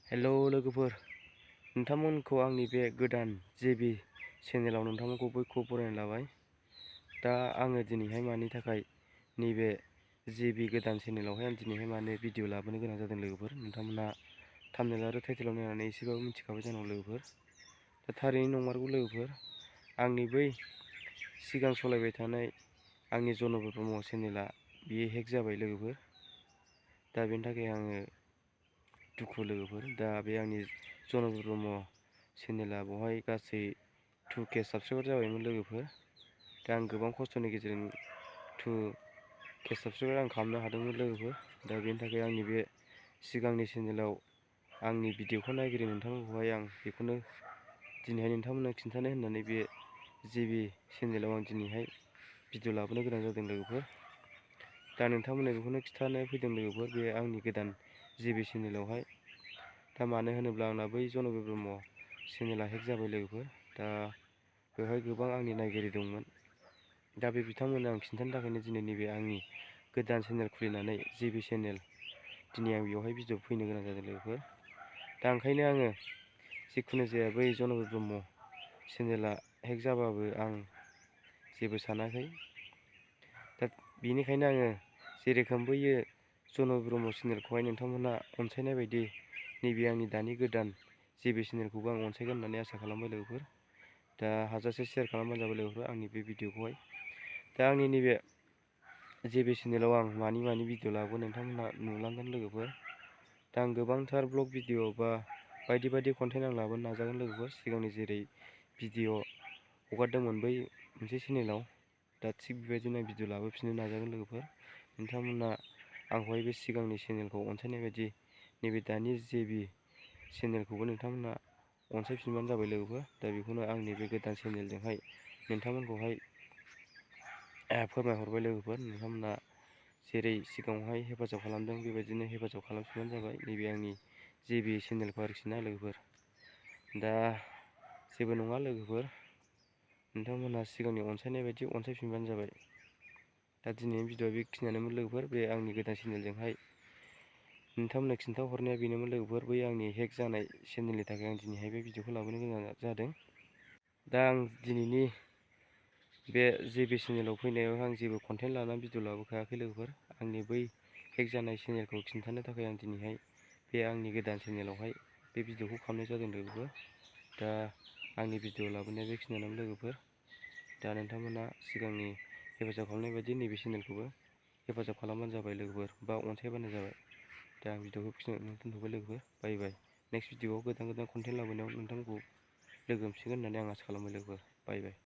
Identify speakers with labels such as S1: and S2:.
S1: हेल' लोगोफोर, नोंथांमोनखौ आंनि बे गोदान जेबि चेनेलाव नोंथांमोनखौ बयखौबो बरायना लाबाय। दा आङो दिनैहाय मानि थाखाय नैबे जेबि गोदान चेनेलावहाय आं दिनैहाय मानो भिडिअ लाबोनो गोनां जादों लोगोफोर, नोंथांमोना थाम्बनेल आरो टाइटेलाव नायनानै एसेबाबो मिथिखाबाय जानांगौ लोगोफोर। दा थारैनो नंमारगौ लोगोफोर, आंनि बै सिगां सालायबाय थानाय आंनि जन'बे ब्रह्म चेनेला बियो हेक जाबाय लोगोफोर। दा बेनि थाखाय आङो दुखु लोगोफोर। दा बे आंनि जन'बे ब्रह्म चेनेला बेवहाय गासै 2K साबस्क्राइबार जाबायमोन लोगोफोर। दा आं गोबां खस्थ'नि गेजेरजों 2K साबस्क्राइबार आं खालामनो हादोंमोन लोगोफोर। दा बेनि थाखाय आंनि बे सिगांनि चेनेलाव आंनि भिडिअखौ नायगिरि नोंथांमोनखौहाय आं बेखौनो दिनैहाय नोंथांमोननो खिन्थानो होननानै बे जेबि चेनेलाव आं दिनैहाय भिडिअ लाबोनो गोनां जादों लोगोफोर। दा नोंथांमोननो बेखौनो खिन्थानो फैदों लोगोफोर, बे आंनि गोदान जेबि चेनेलावहाय। दा मानो होनोब्ला आंना बै जन'बे ब्रह्म चेनेला हेक जाबाय लोगोफोर। दा बेवहाय गोबां आंनि नायगिरि दंमोन। दा बे बिथांमोननो आं खिन्थानो थाखायनो दिनै नैबे आंनि गोदान चेनेल खुलिनानै जेबि चेनेल दिनै आं बेवहाय भिडिअ फैनो गोनां जादों लोगोफोर। दा ओंखायनो आङो जिखुनु जाया बै जन'बे ब्रह्म चेनेला हेक जाबाबो आं जेबो सानाखै। दा बेनिखायनो आङो जेरोखोम बैयो जन'बे ब्रह्म चेनेलखौहाय नोंथांमोनहा अनसायनाय बायदि नैबे आंनि दानि गोदान जेबि चेनेलखौबो आं अनसायगोन होननानै आसा खालामबाय लोगोफोर। दा हाजासे शेयार खालामबानो जाबाय लोगोफोर आंनि बे भिडिअखौहाय। दा आंनि नैबे जेबि चेनेलाव आं मानि भिडिअ लाबोगोन नोंथांमोनहा नुलांगोन लोगोफोर। दा आं गोबांथार ब्लग भिडिअ बा बायदि कन्टेन्ट आं लाबोनो नाजागोन लोगोफोर। सिगांनि जेरै भिडिअ हगारदोंमोन बै मोनसे चेनेलाव, दा थिग बेबायदिनो भिडिअ लाबोफिननो नाजागोन लोगोफोर। नोंथांमोना आंखौहाय बे सिगांनि चेनेलखौ अनसायनाय बायदि नैबे दानि जेबि चेनेलखौबो नोंथांमोना अनसायफिनबानो जाबाय लोगोफोर। दा बेखौनो आंनि बे गोदान चेनेलजोंहाय नोंथांमोनखौहाय फोरमायहरबाय लोगोफोर। नोंथांमोना जेरै सिगाङावहाय हेफाजाब खालामदों बेबायदिनो हेफाजाब खालामफिनबानो जाबाय नैबे आंनि जेबि चेनेलखौ आरोखि ना लोगोफोर। दा जेबो नङा लोगोफोर, नोंथांमोनहा सिगांनि अनसायनाय बायदि अनसायफिनबानो जाबाय। दा दिनैनि भिडिअआ बेखिनियानोमोन लोगोफोर। बे आंनि गोदान चेनेलजोंहाय नोंथांमोननो खिन्थाहरनाया बेनोमोन लोगोफोर। बै आंनि हेक जानाय चेनेलनि थाखाय आं दिनैहाय बे भिडिअखौ लाबोनो गोनां जादों। दा आं दिनैनि बे जेबि चेनेलाव फैनायाव आं जेबो कन्टेन्ट लानानै भिडिअ लाबोखायाखै लोगोफोर। आंनि बै हेक जानाय चेनेलखौ खिन्थानो थाखाय आं दिनैहाय बे आंनि गोदान चेनेलावहाय बे भिडिअखौ खालामनाय जादों लोगोफोर। दा आंनि भिडिअ लाबोनाया बेखिनियानोमोन लोगोफोर। दा नोंथांमोना सिगांनि हेफाजाब खालामनाय बायदि नैबे चेनेलखौबो हेफाजाब खालामबानो जाबाय लोगोफोर, बा अनसायबानो जाबाय। दा आं भिडिअखौ बेखिनियावनो दोनथ'बाय लोगोफोर। बाय बाय। नेक्स्ट भिडिअआव गोदान कन्टेन्ट लाबोनायाव नोंथांखौ लोगो मोनसिगोन होननानै आं आसा खालामबाय लोगोफोर। बाय बाय।